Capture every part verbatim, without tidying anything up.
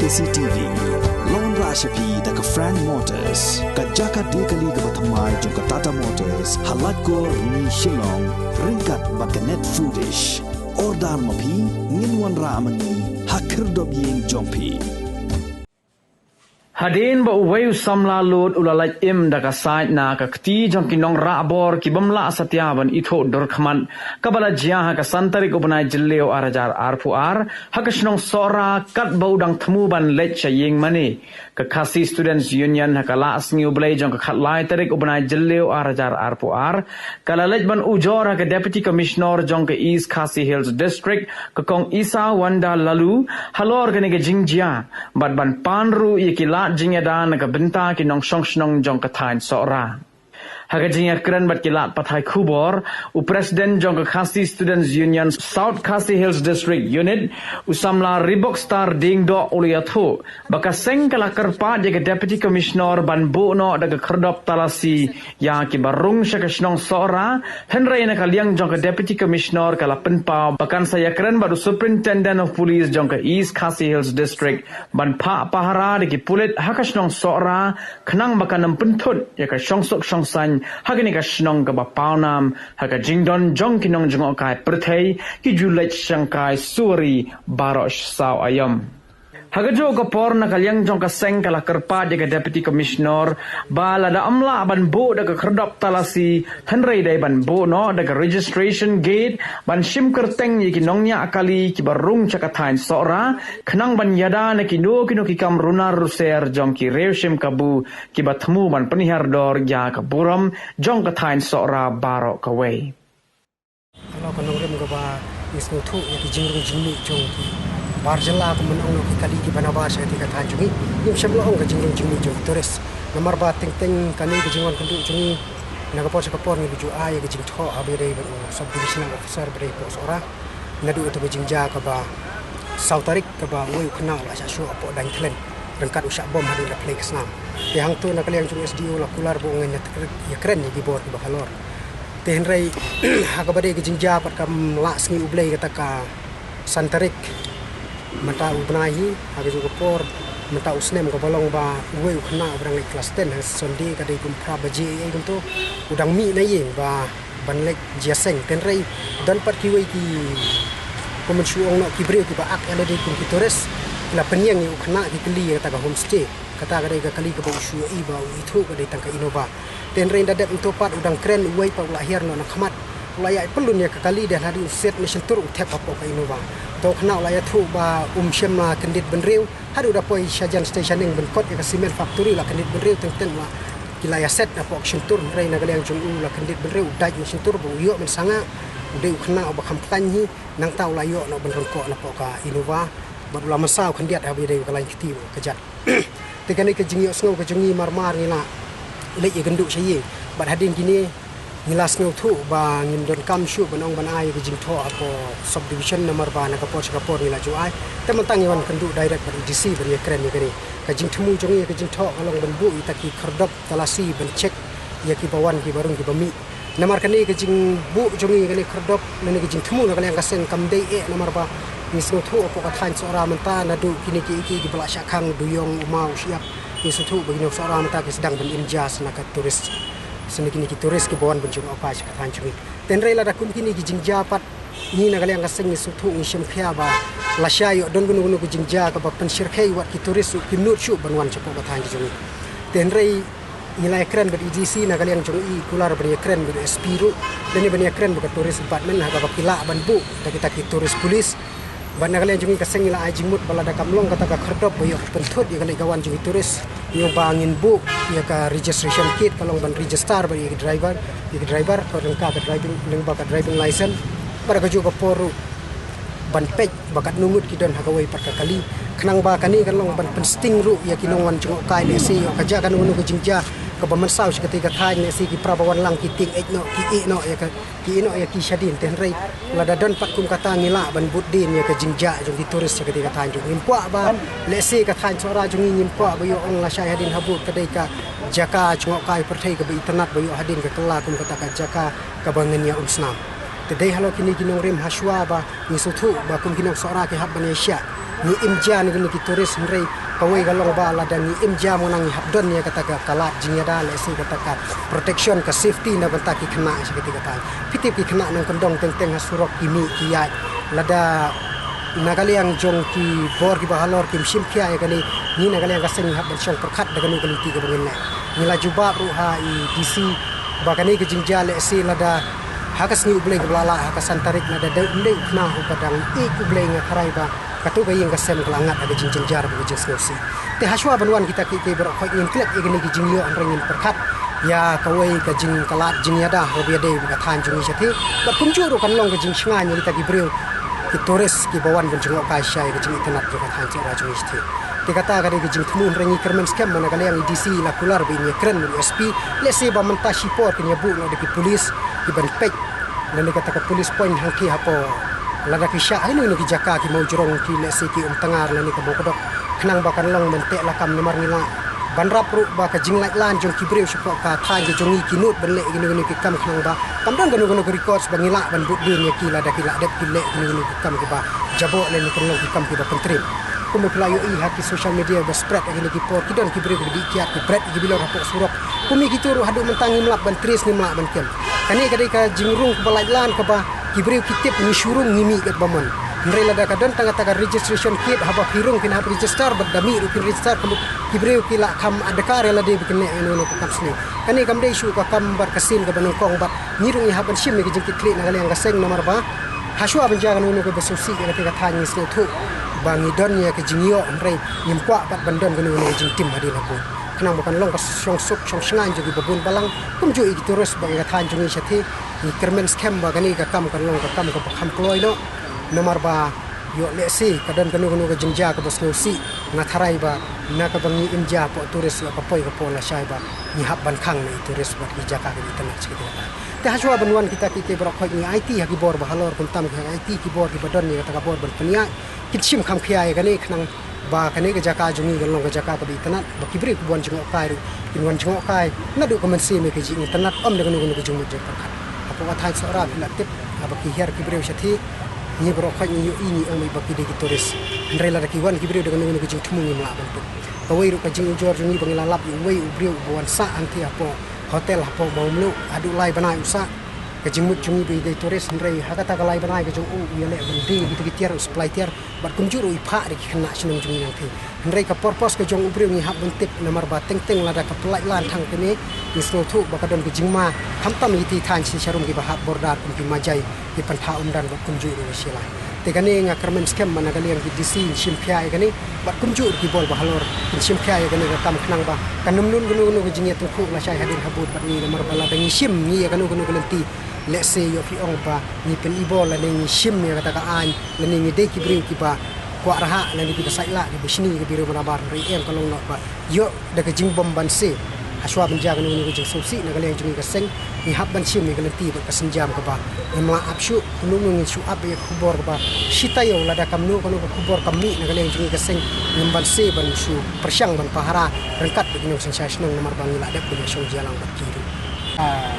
C T V. Long ra sha phi da ka Frank Motors, ka jaka de kali kaba thymmai jong ka Tata Motors, ha Laitkor, Shillong, ryngkat bad ka Net Foodish. Order ma phi, ngin wanrah ma ngi ha khyrdop ïing jong phi. Hadien ba uwei u samla lud u la lait im da ka sait na ka kti jong ki nongrah bor ki bym lah satia ban ithuh dur khmat, kaba la jia ha ka san tarik u bnai Jylliew ar hajar arphew ar, ha ka shnong Sohra, katba u dang thmu ban leit sha ïing mane. Ka Khasi Students Union ha ka lad sngi U Blei jong ka khatlai tarik u bnai Jylliew ar hajar arphew ar, ka la leit ban ujor ha ka Deputy Commissioner jong ka East Khasi Hills District, ka Kong Isawanda Laloo, halor kane ka jingjia, bad ban pan ruh ïa ki lad jingïada na ka bynta ki nongshong shnong jong ka thaiñ Sohra. Ha ka jingïakren bad ki lad pathai khubor, u President jong ka Khasi Students Union South Khasi Hills District Unit, u samla Ribokstar Diengdoh u la ïathuh ba ka seng ka la kyrpad ïa ka Deputy Commissioner ban buh noh da ka khyrdop talasi ïa kiba rung sha ka shnong Sohra, hynrei na ka liang jong ka Deputy Commissioner ka la pynpaw ba kan sa ïakren bad u Superintendent of Police jong ka East Khasi Hills District ban phah pahara da ki pulit ha ka shnong Sohra, khnang ba kan ym pynthut ïa ka shongsuk shongsaiñ ha kane ka shnong kaba pawnam ha ka jingdon jong ki nongjngohkai pyrthei, ki ju leit shangkai suwari baroh saw aïom. Ha kajuh ka por, na ka liang jong ka seng ka la kyrpad ïa ka Deputy Commissioner ba lada ym lah ban buh da ka khyrdop talasi, hynrei dei ban buh noh da ka registration gate ban shim kyrteng ïa ki nongñiah kali kiba rung sha ka thaiñ Sohra, khnang ban ïada na kino kino ki kam runar ruser jong ki riewshim kabu kiba thmu ban pynhiar dor ïa ka burom jong ka thaiñ Sohra baroh kawei. Ka long ka nongrim kaba ngi sngewthuh ïa ki jingrung jingmih jong ki bar jylla, kumba ong noh ki kali kiba nabar sha kata ka thaiñ jong ngi. Ngim shym la ong ka jingrung jingmih jong ki tourist. Namar ba teng teng kane ka jingwan kynduh jong ngi, na ka por sha ka por ngi la ju ai ïa ka jingthoh ha ba ïadei bad u Sub Divisional Officer ba dei hapoh Sohra, naduh kata ka jingjia kaba saw tarik, kaba uwei u khynnah u la shah shuh hapoh Dainthlen ryngkat u shah bom hadien la plie ka snam. Te hangto na ka liang jong u S D O la kular ba u ngin ïa kren ïa ki bor kiba halor. Te hynrei ha kaba dei ka jingjia pat, kam lah sngi U Blei, kata ka san tarik mynta u bnai hi, ha kajuh ka por mynta u snem, kaba long ba uwei u khynnah uba dang leit klas ten, ha Sunday ka dei kum phra baje ei ei kumto, u dang mih na ïing ba ban leit jia seng. Te hynrei don pat kiwei ki, kum ban shu ong noh, ki briew kiba ak ïa lade kum ki tourist, ki la pynïeng ïa u khynnah, ki kylli ïa kata ka homestay. Kata ka dei ka kali kaba u shu ïohi ba u ithuh ka dei tang ka Innova. Te hynrei ynda dep hangto pat u dang kren, uwei pat u la hiar noh na khmat, u la ïai pyllun ïa ka kali, te hadien u siat na shyntur u thep hapoh ka Innova. Te u khynnah u la ïathuh ba um shym la kyndit bynriew. Haduh da poi shajan sha shaneng ban kot ïa ka cement factory la kyndit bynriew, teng teng la ki la ïaset napoh ka shyntur, hynrei na ka liang jong u la kyndit bynriew, u dait na shyntur ba u ïoh ban sangeh. U dei u khynnah uba kham khlaiñ hi, nangta u la ïoh noh ban ryngkoh napoh ka Innova bad u la mynsaw khyndiat ha ba ïadei ka lain kti bad ka kjat. Te kane ka jingïohsngew ka jong ngi, mar mar ngi la leit ïakynduh sha ïing, bad hadien kine ngi la sngewthuh ba ngim donkam shuh ban ong ban ai ïa ka jingthoh hapoh Sub Division, namar ba na ka por sha ka por ngi la ju ai. Te mynta ngi wan kynduh direct bad A D C ban ïakren ïa kane. Ka jingthmu jong ngi ïa ka jingthoh ka long ban buh ïa kita ki khyrdop talasi ban check ïa kiba wan, kiba rung, kiba mih. Namar kane ka jingbuh jong ngi ïa kane ka khyrdop, lane ka jingthmu na ka liang ka seng, kam dei eh, namar ba ngi sngewthuh hapoh ka thaiñ Sohra mynta, naduh kine kiei kiei kiba la shah khang, u duyong, u maw, u shyiap, ngi sngewthuh ba ki nong Sohra mynta ki sdang ban im jia sha na ka tourist, sha na kine ki tourist kiba wan ban jngohkai sha ka thaiñ jong ngi. Te hynrei lada kum kine ki jingjia pat, ngi na ka liang ka seng ngi sngewthuh, ngi shim khia ba lashai ïoh don kano kano ka jingjia kaba pynshyrkhei ïa wat ki tourist ruh kim nud shuh ban wan shapoh ka thaiñ ka jong ngi. Te hynrei ngi la ïakren bad A D C, na ka liang jong i kular ban ïakren bad S P ruh, lane ban ïakren bad ka Tourist Department ha kaba ki lah ban buh da kita ki tourist police. Bad na ka liang jong ngi ka seng ngi la ai jingmut ba lada kam long kata ka khyrdop ba ïoh pynthut ïa ka leit ka wan jong ki tourist, ngi ong ba ngin buh ïa ka registration kit, ka long ban register bad ïa ki driver, ïa ki driver, ka ryngkat ka driving, lyngba ka driving license. Bad ha kajuh ka por ruh ban peit ba katno ngut ki don ha kawei pat ka kali, khnang ba kane kan long ban pynsting ruh ïa ki nongwan jngohkai, lehse ïoh ka jia kano kano ka jingjia kaba mynsaw sha katei ka thaiñ, lehse ki para ba wan lang ki tieng eit noh, ki ïeh noh ïa ka, ki ïeh noh ïa ki shadien. Te hynrei lada don pat kum kata, ngi lah ban bud dien ïa ka jingjia jong ki tourist sha katei ka thaiñ jong ngi. Ngim kwah ba lehse ka thaiñ Sohra jong ngi, ngim kwah ba ïoh ong lashai hadien habud ka dei ka jaka jngohkai pyrthei kaba itynnad ba ïoh hadien ka kylla kum kata ka jaka kaba ngin ïa um snam. Te dei halor kine ki nongrim hashwa ba ngi sngewthuh ba kum ki nong Sohra ki hap ban ïa shah Ngi im jia na kine ki tourist, hynrei kawei ka long ba lada ngi im jia mo nang ngi hap don ïa kata ka, ka lad jingïada, lehse kata ka protection, ka safety na bynta ki khynnah sha kata ka thaiñ. Phi tip ki khynnah nongkyndong teng teng ha surok ki mih ki ïaid. Lada na ka liang jong ki bor kiba halor kim shim khia ïa kane, ngi na ka liang ka seng ngi hap ban shong pyrkhat da kano ka lynti kaba ngin leh. Ngi la jubab ruh ha i D C ba kane ka jingjia, lehse lada ha ka sngi U Blei kaba la lah, ha ka san tarik, lada dei um dei u khynnah uba dang ïeit U Blei, nga tharai ba kato ka ïing ka sem ka la ngat ha ka jingjynjar bad ka jingsngewsih. Te hashwa ban wan kita kiei kiei baroh khoit ngin klet ïa kine ki jingïoh, hynrei ngin pyrkhat ïa kawei ka jing, ka lad jingïada kaba ïadei bad ka thaiñ jong ngi shathie. Bad kumjuh ruh kan long ka jingshngaiñ ïa kita ki briew, ki tourist kiba wan ban jngohkai sha ïa ka jingitynnad jong ka thaiñ Sohra jong ngi shathie. Te kata ka dei ka jingthmu, hynrei ngi kyrmen skhem ba na ka liang i D C i la kular ba in ïakren bad u S P, lehse ba mynta shipor kin ïa buh noh da ki police kiban peit lane kata ka police point hangthie hapoh, lada ki shah ha kino kino ki jaka, ki Mawjrong, ki lehse ki Umtngar lane ka Mawkdok, khnang ba kan long ban teh lakam. Namar ngi lah ban rap ruh ba ka jinglaitlan jong ki briew shapoh ka thaiñ ka jong ngi ki nud ban leh kino kino ki kam, khnang ba kam don kano kano ka records ba ngi lah ban bud dien ïa ki lada ki lah dep ki leh kino kino ki kam kiba jaboh lane kan long ki kam kiba pyntriem. Kumba phi la ïohi ha ki social media ba spread ha kine ki por, ki don ki briew kiba dih kiad, ki bret ïa ki bilor hapoh surok. Kum ïa kito ruh haduh mynta ngim lah ban trace, ngim lah ban kem. Kane ka dei ka jingrung kaba laitlan kaba ki briew ki tip ngi shu rung, ngi mih katba mon. Hynrei lada ka don tang kata ka registration kit, haba phi rung phin hap register, bad da mih ruh phin register, kumba ki briew ki lah kham adkar ïa lade ba kin leh ïa kano kano ka kam sniew. Kane kam dei shuh ka kam bar ka sien kaba nyngkong, bad ngi ruh ngi hap ban shim ïa ka jingkitkhlieh na ka liang ka seng, namar ba hashwa ban jia kano kano kaba sngewsih ïa kata ka thaiñ ngi sngewthuh ba ngi don ïa ka jingïoh, hynrei ngim kwah pat ban don kano kano ka jingtim hadien habud, khnang ba kan long ka shongsuk shongshngaiñ jong kiba bun balang, kumjuh ïa ki tourist bad ïa ka thaiñ jong ngi shathie. Ngi kyrmen skhem ba kane ka kam kan long ka kam kaba kham kloi noh. Namar ba ïoh lehse ka don kano kano ka jingjia kaba sngewsih, nga tharai ba na kaba ngi im jia hapoh tourist, ïoh ka poi ka por lashai ba ngi hap ban khang na i tourist bad ki jaka kiba itynnad sha kata. Te hashwa ban wan kita kiei kiei baroh khoit ngi aiti ha ki bor bahalor, kumta ngi aiti ki bor kiba don ïa kata ka bor ban pynïaid, kin shim kham khia ïa kane, khnang ba kane ka jaka jong ngi kan long ka jaka kaba itynnad, ba ki briew kiba wan jngohkai ruh kin wan jngohkai naduh ka mynsiem ïa ka jingitynnad, ym da kano kano ka jingmut jingpyrkhat. Hapoh ka thaiñ Sohra phi la tip, haba ki hiar ki briew shathie, ngi baroh khoit ngi ïohi, ngi ong ba ki dei ki tourist, hynrei lada ki wan ki briew da kano kano ka jingthmu ngim lah ban put. Kawei ruh ka jingujor jong ngi ba ngi la lap ïa uwei u briew uba wan sah hangthie hapoh hotel hapoh Mawmluh, haduh lai bnai u sah. Ka jingmut jong ngi ba i dei tourist, hynrei ha kata ka lai bnai ka jong u, u ïaleh ban die ïa kita ki tiar, u supply tiar, bad kumjuh ruh i phah da ki khynnah shnong jong ngi nangthie. Hynrei ka purpose ka jong u briew ngi hap ban tip, namar ba teng teng lada ka pyllait lan thang kane, ngi sngewthuh ba ka don ka jingma, khamtam ïa kita ki thaiñ shisha rum kiba hap border kum ki Majai, ki Pantha Umdan bad kumjuh ruh ki Shillai. Te kane nga kyrmen skhem ba na ka liang ki D C kin shim khia ïa kane, bad kumjuh ruh ki bor bahalor kin shim khia ïa kane ka kam, khnang ba kan ym don kano kano ka jingïatyngkhuh lashai hadien habud bad ngi, namar ba lada ngi shim ngi ïa kano kano ka lynti, lehse ïoh phi ong ba ngi pynibor lane ngi shim ïa kata ka aiñ, lane ngi dei ki briew kiba kwah rahah lane kiba sait lah, kiba shni ïa ka bynriew manabar, hynrei em, ka long noh ba ïoh da ka jingbym banse. Hashwa ban jia kano kano ka jingsngewsih na ka liang jong ngi ka seng, ngi hap ban shim ïa ka lynti bad ka sienjam kaba ngim lah ap shuh. Kumno kumno ngin shu ap ïa ka khubor kaba shi taïew, lada kumno kano ka khubor kam mih na ka liang jong ngi ka seng, ngim banse ban shu pyrshang ban pahara ryngkat bad ki nongsynshar shnong, namar ba ngi lah dep ban ïashong jia lang bad ki ruh. Ah,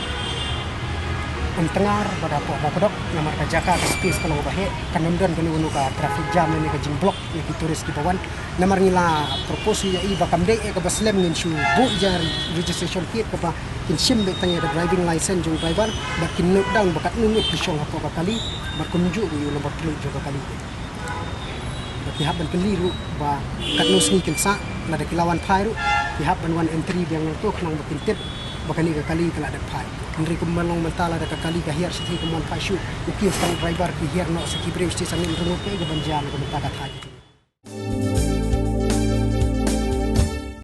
Umtngar bad hapoh Mawkdok, namar ka jaka ka space ka long kaba heh, kan ym don kano kano ka traffic jam lane ka jingblock ïa ki tourist kiba wan. Namar ngi la propose ïa i ba kam dei eh kaba slem, ngin shu buh ïa registration kit kaba kin shim beit tang ïa ka driving license jong u driver, bad kin note down ba katno ngut ki shong hapoh ka kali, bad kumjuh ruh ïa u number plate jong ka kali. Bad ki hap ban kylli ruh ba katno sngi kin sah, lada ki la wan phai ruh ki hap ban wan entry biang nangto, khnang ba kin tip ba kane ka kali ka la dep phai. Hynrei kumba long mynta, lada ka kali ka hiar shathie, kam wan phai shuh, u kiew tang driver, ki hiar noh sa ki briew shathie, sa ngin rngut kaei kaban jia na ka bynta ka thaiñ.